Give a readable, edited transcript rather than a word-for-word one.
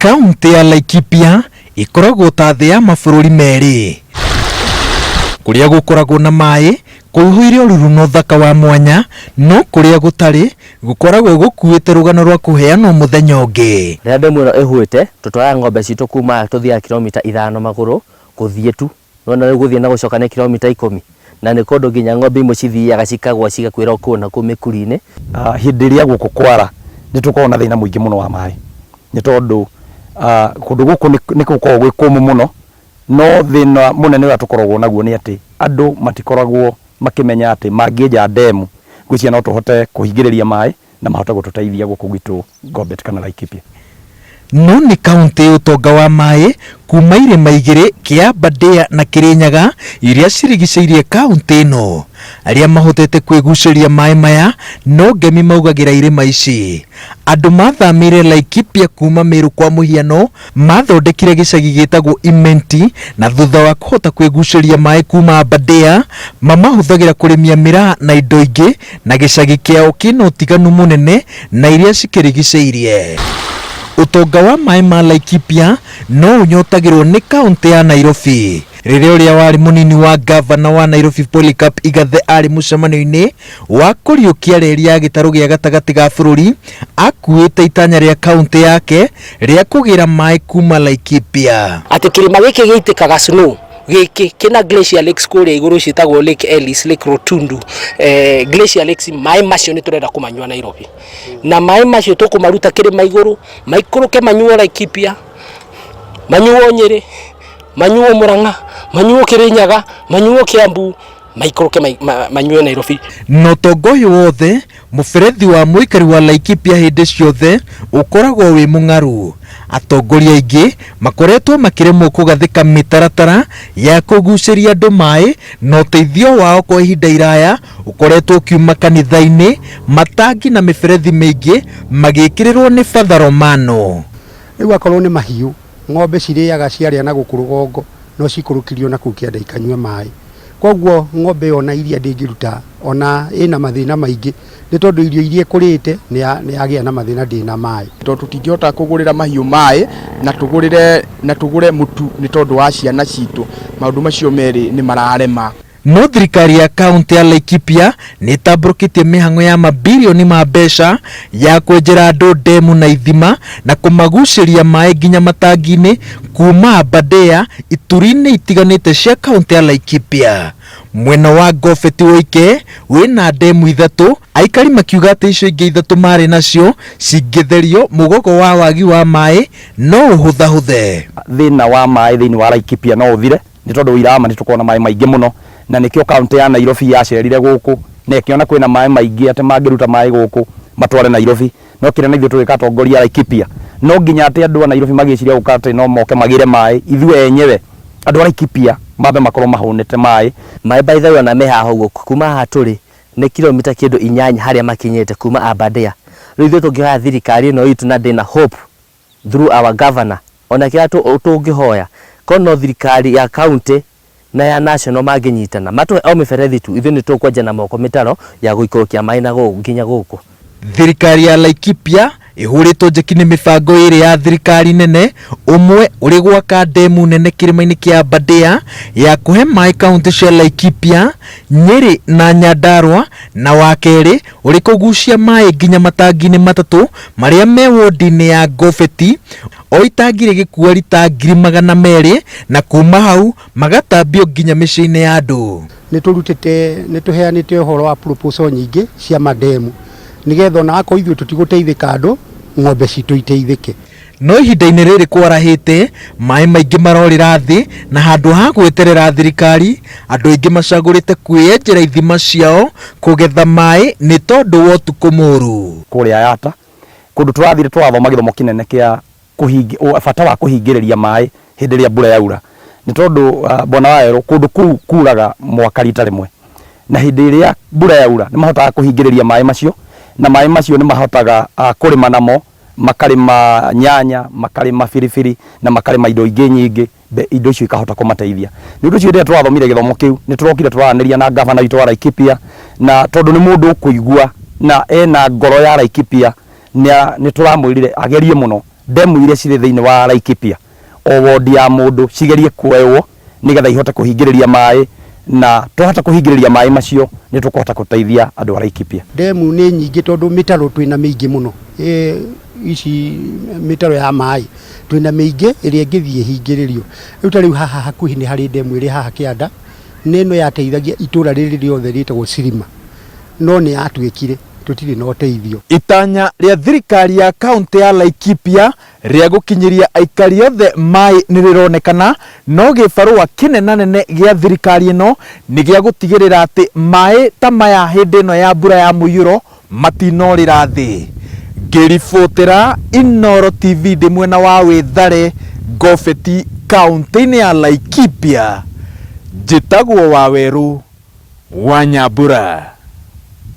Kaũntĩ ya Laikipia ĩkoragwo ta thĩ ya mabũrũri merĩ, kũrĩa gũkoragwo na maĩ kũihũire ũruru na ũthaka wa mwanya, no kũrĩa gũtarĩ gũkoragwo gũkuĩte rũgano rwa kũheanwo mũthenya ũngĩ. Rĩrĩa ndemu ĩno ĩhũĩte, tũtwaraga ng'ombe citũ kuma tũthiaga kilomita 5 magũrũ gũthiĩ tu. Nĩwona rĩu gũthiĩ na gũcoka nĩ kilomita 10. Na nĩ kũndũ nginya ng'ombe imwe cithiaga cikagwa cigakuĩra o kũu na kũu mĩkuri-inĩ. Hĩndĩ ĩrĩa gũkũ kwara nĩ tũkoragwo na thĩna mũingĩ mũno wa maĩ, nĩ tondũ kũndũ gũkũ nĩ gũkoragwo gwĩ kũmũ mũno, no thĩna mũnene ũrĩa tũkoragwo naguo nĩ atĩ andũ matikoragwo makĩmenya atĩ mangĩenja ndemu, ngwĩciria no tũhote kũhingĩrĩria maĩ na mahote gũtũteithia gũkũ gwitũ Ngobet kana Laikipia. No nĩ kauntĩ ĩ ũtonga wa maĩ kuma irĩma igĩrĩ kĩa Aberdare na Kirinyaga iria cirigicĩirie kauntĩ ĩno. Arĩa mahotete kwĩgucĩria maĩ maya no ngemi maugagĩra irĩma ici. Andũ mathamĩire Laikipia kuma Meru kwa mũhiano mathondekire gĩcagi gĩtagwo Imenti na thutha wa kũhota kwĩgucĩria maĩ kuma Aberdare mamahũthagĩra kũrĩmia mĩraa na indo ingĩ na gĩcagi kĩao kĩna ũtiganu mũnene na iria cikĩrigicĩirie. Ũtonga wa maĩ ma Laikipia no ũnyotagĩrwo nĩ kauntĩ ya Nairobi. Rĩrĩa ũrĩa warĩ mũnini wa ngavana wa Nairobi Polycarp Igathe arĩ mũcemanio-inĩ wa kũriũkia reri ya gĩtarũ gĩa gatagatĩ ga bũrũri, akuĩte itanya rĩa kauntĩ yake rĩa kũgĩra maĩ kuma Laikipia. Atĩ kĩrĩma gĩkĩ gĩitĩkaga snow gĩkĩ kĩna glacier lakes kũrĩa igũrũ ciĩtagwo Lake Ellis, Lake Rotundu, glacier lakes, maĩ macio nĩ tũrenda kũmanyua Nairobi. Na maĩ macio tũkũmaruta kĩrĩma igũrũ, maikũrũke manyuo Laikipia, manyuo Nyĩrĩ, manyuo Murang'a, manyuo Kirinyaga, manyuo Kiambu, maikũrũke manyue Nairobi. Na ũtonga ũyũ wothe, mũberethi wa mũikari wa Laikipia hĩndĩ ciothe ũkoragwo wĩ mũng'aru. Atongoria aingĩ makoretwo makĩremwo kũgathĩka mĩtaratara ya kũgucĩria andũ maĩ na ũteithio wao kwa ihinda iraya ũkoretwo ũkiuma kanitha-inĩ, matangi na mĩberethi mĩingĩ magĩkĩrĩrwo nĩ Father Romano. Rĩu akorwo nĩ mahiũ, ng'ombe cirĩaga ciarĩa na gũkũ rũgongo no cikũrũkirio na kũu kĩanda ikanyue maĩ. Koguo ng'ombe ĩyo ona iria ndĩngĩruta ona ĩna mathĩna maingĩ nĩ tondũ irio iria ĩkũrĩte nĩ yagĩa na mathĩna ndĩna maĩ. Tondũ tũtingĩhota kũgũrĩra mahiũ maĩ na tũgũrĩre na tũgũre mũtu nĩ tondũ wa ciana citũ, maũndũ macio merĩ nĩ mararema. No thirikari ya kaunti ya Laikipia nĩ ĩtambũrũkĩtie mĩhang'o ya mabirioni ma mbeca ya kwenjera andũ ndemu na ithima na kũmagucĩria maĩ nginya matangi-inĩ kuma Aberdare ituri-inĩ itiganĩte cia kaunti ya Laikipia. Mwena wa Ngobeti Woike wĩna ndemu ithatũ, aikari makiuga atĩ icio ingĩ ithatũ marĩ nacio cingĩtherio mũgogo wa wagi wa maĩ no ũhũthahũthe. Thĩna wa maĩ thĩinĩ wa Laikipia no ũthire nĩ tondũ ũira wa ma nĩ tũkoragwo na maĩ maingĩ mũno, na nĩkĩo kaũntĩ ya Nairobi yacerire gũkũ na ĩkĩona kwĩna maĩ maingĩ atĩ mangĩruta maĩ gũkũ matware Nairobi. No kĩrĩa na ithuĩ tũgĩka atongoria a Laikipia, no nginya atĩ andũ a Nairobi magĩciria gũka atĩ no moke magĩre maĩ, ithuĩ enyewe andũ a Laikipia mambe makorwo mahũnĩte maĩ. Maĩ by the way ona me haha ũguo kuma haha tũrĩ nĩ kilomita kĩndũ 8 harĩa makinyĩte kuma Aberdare. Rĩu ithuĩ tũngĩhoya thirikari ĩno itũ na ndĩna hope through our governor ona kĩrĩa tũngĩhoya korwo no thirikari ya county na ya national mangĩnyitana matũhe o mĩberethi tu, ithuĩ nĩ tũkwenja na moko mĩtaro ya gũikũrũkia maĩ na nginya gũkũ. Thirikari ya Laikipia ĩhũrĩtwo njeki nĩ mĩbango ĩrĩ ya thirikari nene, ũmwe ũrĩ gwaka ndemu nene kĩrĩma-inĩ kĩa Aberdare ya kũhe maĩ kaunti cia Laikipia, Nyeri na Nyandarua, na wa kerĩ ũrĩ kũgucia maĩ nginya matangi-inĩ matatũ marĩa me wodi-inĩ ya Ngobeti, o itangi rĩgĩkua rita 200,000 na kuma hau magatambio nginya mĩciĩ-inĩ ya andũ. Nĩ tũrutĩte, nĩ tũheanĩte ũhoro wa proposal nyingĩ cia mandemu nĩgetha ona akorwo ithuĩ tũtigũteithĩka andũ, ng'ombe citũ iteithĩke. No ihinda-inĩ rĩrĩ kwarahĩte, maĩ maingĩ marorĩra thĩ na handũ ha gweterera thirikari, andũ aingĩ macagũrĩte kwĩyenjera ithima ciao kũgetha maĩ nĩ tondũ wa ũtukũ mũru. Kũrĩa Yatta, kũndũ tũrathire tũrathoma gĩthomo kĩnene kĩa bata wa kũhingĩrĩria maĩ hĩndĩ ĩrĩa mbura yaura. Nĩ tondũ Bwana Wawerũ, kũndũ kũu kuraga mwaka rita rĩmwe. Na hĩndĩ ĩrĩa mbura yaura, nĩ mahotaga kũhingĩrĩria maĩ macio, na maĩ macio nĩ mahotaga kũrĩma namo, makarĩma nyanya, makarĩma biribiri, na makarĩma indo ingĩ nyingĩ, indo icio ikahota kũmateithia. Nĩ ũndũ ũcio hĩndĩ ĩrĩa tũrathomire gĩthomo kĩu, nĩ tũrokire tũraranĩria na ngavana witũ wa Laikipia, na tondũ nĩ mũndũ ũkũigua na ena ngoro ya Laikipia, Nĩ tũramwĩrire agerie mũno ndemu iria cirĩ thĩinĩ wa Laikipia o wondi ya mũndũ cigerie kuoywo nĩgetha ihote kũhingĩrĩria maĩ na twahota kũhingĩrĩria maĩ macio nĩ tũkũhota gũteithia andũ a Laikipia. Ndemu nĩ nyingĩ tondũ mĩtaro twĩna mĩingĩ mũno ici mĩtaro ya maĩ twĩna mĩingĩ ĩrĩa ĩngĩthiĩ ĩhingĩrĩrio. Rĩu ta rĩu haha hakuhĩ nĩ harĩ ndemu ĩrĩ haha kĩanda na ĩno yateithagia itũra rĩrĩ rĩothe rĩtagwo Sirima no nĩ yatuĩkire tũtirĩ na ũteithio. Itanya rĩa thirikari ya kaũntĩ ya Laikipia rĩa gũkinyĩria aikari othe maĩ nĩ rĩronekana, no gĩbarũa kĩnenanene gĩa thirikari ĩno nĩ gĩa gũtigĩrĩra atĩ maĩ ta maya hĩndĩ ĩno ya mbura ya mũiyũro matinorĩra thĩ. Ngĩribotera Inooro TV ndĩ mwena wa Wĩthare, Ngobeti, kaũntĩ-inĩ ya Laikipia, njĩtagwo Wawerũ wa Nyambura.